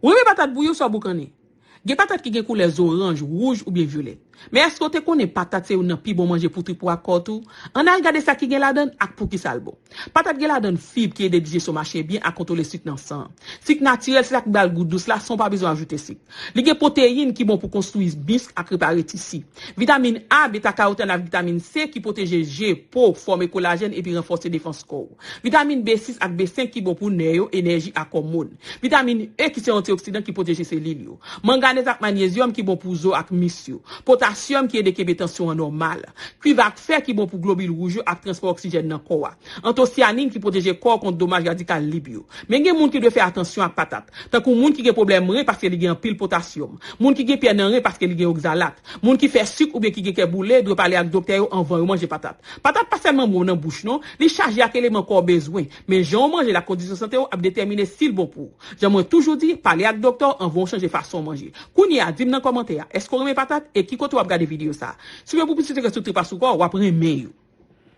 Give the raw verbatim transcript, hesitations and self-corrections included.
Ou renmen patat bouyi ou swa boukannen? Gen patat ki gen koulè zoranj, wouj oubyen vyolèt. Men èske w te konnen patat se youn nan pi bon manje pou trip ou ak kò tou? Ann al gade sa ki gen ladan l ak poukisa l bon. Patat gen ladan l fib ki ede dijesyon mache byen ak kontwole sik nan san an. Sik natirèl se sa ki ba l gou dous la san w pa bezwen ajoute sik. Li gen pwoteyin ki bon pou konstwi misk ak repare tisi. Vitamin A, beta karotèn ak vitamin C ki pwoteje je, po, fòme kolajèn epi ranfòse defans kò w. Vitamin B sis ak B senk ki bon pou nè yo, enèji ak kò moun. Vitamin E ki se antioksidan ki pwoteje selil yo. Manganèz ak manyezyòm ki bon pou zo ak mis yo. Potasyòm ki ede kenbe tansyon an nòmal. Kwiv ak fè ki bon pou globil wouj yo ak transpò oksijèn nan kò a. Antosyanin ki pwoteje kò w kont domaj radikal lib yo. Men gen moun ki dwe fè atansyon ak patat, tankou moun ki gen pwoblèm ren paske li gen anpil potasyòm, moun ki gen pyè nan ren paske li gen okzalat, moun ki fè sik oubyen ki gen kè boule dwe pale ak doktè yo anvan yo manje patat. Patat pa sèlman bon nan bouch non, li chaje ak eleman kò w bezwen, men jan w manje l ak kondisyon sante w ap detèmine si l bon pou ou. Jan mwen toujou di, pale ak doktè w anvan w chanje fason w manje. Kounye a, di m nan kòmantè a, èske w renmen patat e ki kote w ap gade videyo sa a? Si w gen pou pitit yo sou trip a sou kò, w ap renmen yo.